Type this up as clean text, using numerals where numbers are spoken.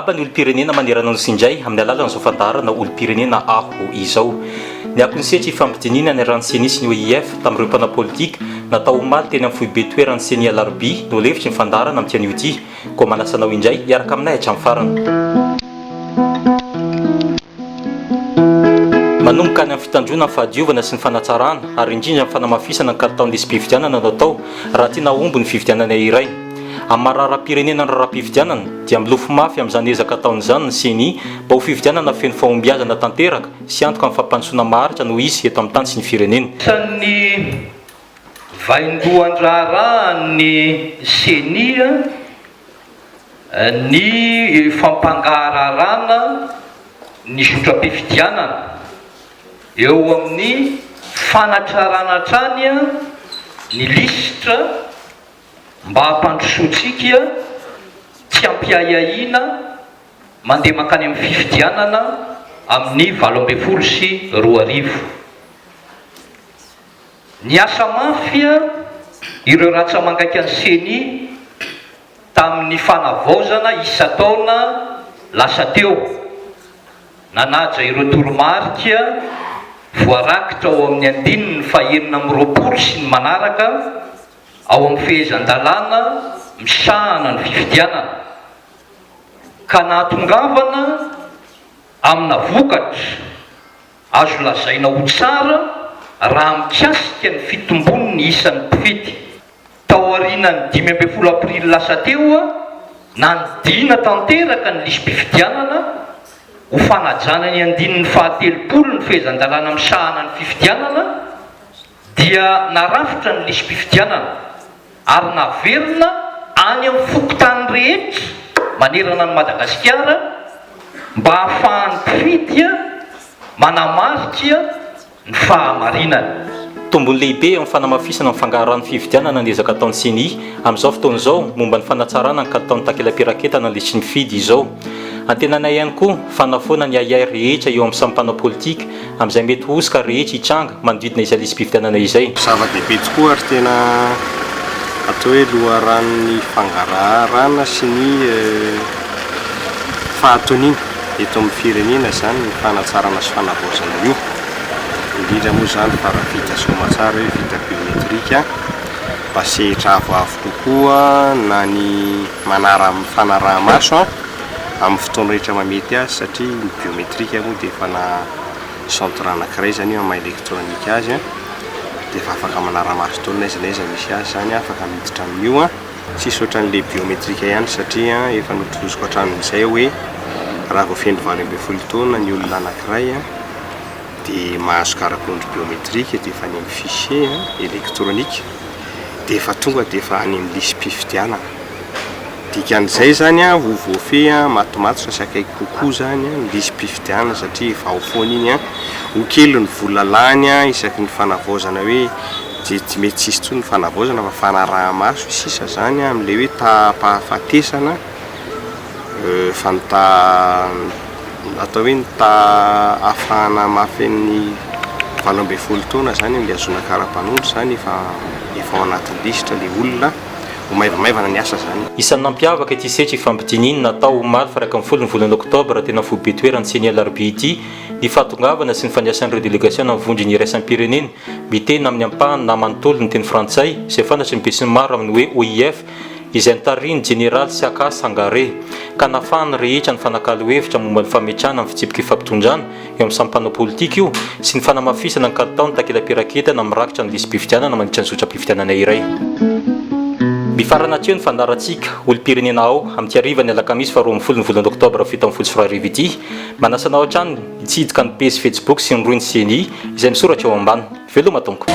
Miarahaba ny olom-pirenena manerana ny Nosy indray amin'ny alalan'izao fandaharana Olom-pirenena aho izao. Ny akon'ny setry ifampidinihina niarahan'ny Ceni sy ny OIF tamin'ireo mpanao politika natao omaly teny amin'ny foibe toeran'ny Ceni Alarobia no lefitry ny fandaharana amin'ity anio ity. Koa manasa anao indray hiaraka aminay hatramin'ny farany. Manomboka any amin'ny fitandroana ny fahadiovana sy ny fanatsarana ary indrindra ny fanamafisana ny kalitaon'ny lisi-pifidianana no atao raha tiana hahomby ny fifidianana iray. Amin'ny maha raharaham-pirenena ny raharaham-pifidianana dia milofo mafy amin'izany ezaka ataony izany ny Ceni mba ho fifidianana feno fahombiazana tanteraka sy antoka amin'ny fampandrosoana maharitra no hisy eto amin'ny tany sy ny firenena. Isan'ny vaindohan-draharahan'ny Ceni ny fampangahararana ny zotram-pifidianana eo amin'ny fanatrarana hatrany ny lisitra mba hampandrosoantsika tsy ampiahiahiana mandeha mankany amin'ny fifidianana amin'ny 2018. Niasa mafy ireo ratsa-mangaikan'ny Ceni tamin'ny fanavaozana isan-taona lasa teo, nanaja ireo toromarika voarakitra ao amin'ny andininy fahenina amby 20 sy ny manaraka ao amin'ny fehezan-dalàna misahana ny fifidianana, ka nahatongavana amina vokatra Azo lazaina ho tsara raha mikasika ny fitombon'ny isan'ny mpifidy. Taorianan'ny 15 aprily lasa teo, nanodina tanteraka ny lisi-pifidianana ho fanajana ny andininy fahatelopolo ny fehezan-dalàna misahana ny fifidianana dia narafitra ny lisi-pifidianana ary naverina any amin'ny fokontany rehetra manerana an'i Madagasikara mba hahafahan'ny mpifidy manamarika ny fahamarinany. Tombony lehibe eo amin'ny fanamafisana ny fangarahan'ny fifidianana ny ezaka ataon'ny Ceni amin'izao fotoana izao momba ny fanatsarana ny kalitaon'ny takela-piraketana ny lisitry ny mpifidy izao. Antenainay ihany koa fa hanafoana ny ahiahy rehetra eo amin'ny samy mpanao politika amin'izay mety ho hosoka rehetra hitranga manodidina izay lisi-pifidianana izay. Zava-dehibe tokoa ary tena atao hoe loharanon'ny fangaraharana sy ny fahatoniana eto amin'ny firenena izany ny fanatsarana sy fanavaozana io, indrindra moa izany fa raha vita soamatsara hoe vita biometrika mba sehatra avoavo kokoa na ny manara fanaraha-maso amin'ny fotoana rehetra mahamety azy satria ny biometrika moa dia efa na centre anankiray izany io amin'ny maha elektronika azy dia efa afaka manara-maso daholo na aiza na aiza misy azy izany afaka miditra amin'io an, tsisy ohatran'ilay biometrika ihany satria efa notovoziko hatramin'izay hoe raha vao feno 18 taona ny olona anankiray dia mahazo karapanondro biometrika dia efa any amin'ny fichier elektronika dia efa tonga dia efa any amin'ny lisi-pifidianana. Dikan'izay izany ho voafehy matomatotra sy akaiky kokoa izany ny lisi-pifidianana satria efa ao foana iny. Ho kely ny vola lany isaky ny fanavaozana hoe tsy mety tsy hisy intsony ny fanavaozana fa fanaraha-maso sisa izany amin'ilay hoe taham-pahafatesana fa ny taha atao hoe ny taha ahafahana mahafeno ny 18 taona izany amin'ilay ahazoana kara-panondro izany efa efa ao anatin'ny lisitra ilay olona. Ho maivamaivana ny asa izany. Isan'ny nampiavaka ity setry ifampidinihina natao omaly faha 11 ny volana oktobra tena foibe toeran'ny Ceni Alarobia ity ny fahatongavana sy ny fandraisan'ireo delegasiona vondrona iraisam-pirenena miteny amin'ny ampahany na manontolo ny teny frantsay izay fantatry ny besinimaro amin'ny hoe OIF izay notarihin'ny jeneraly Siaka Sangaré ka nahafahan'ny rehetra nifanakalo hevitra momba ny fametrahana ny fitsipiky ifampitondrana eo amin'ny samy mpanao politika io sy ny fanamafisana ny kalitaon'ny takela-piraketana mirakitra ny lisi-pifidianana mandritra ny zotram-pifidianana iray. Mifarana hatreo ny fandaharantsika Olom-pirenena ao amin'ity harivan'ny alakamisy faha 12 ny volana oktobra 2017 ity. Manasa anao hatrany hitsidika ny pejy Facebook sy ny rohin'ny Ceni izay misoratra eo ambany. Veloma Tompoko.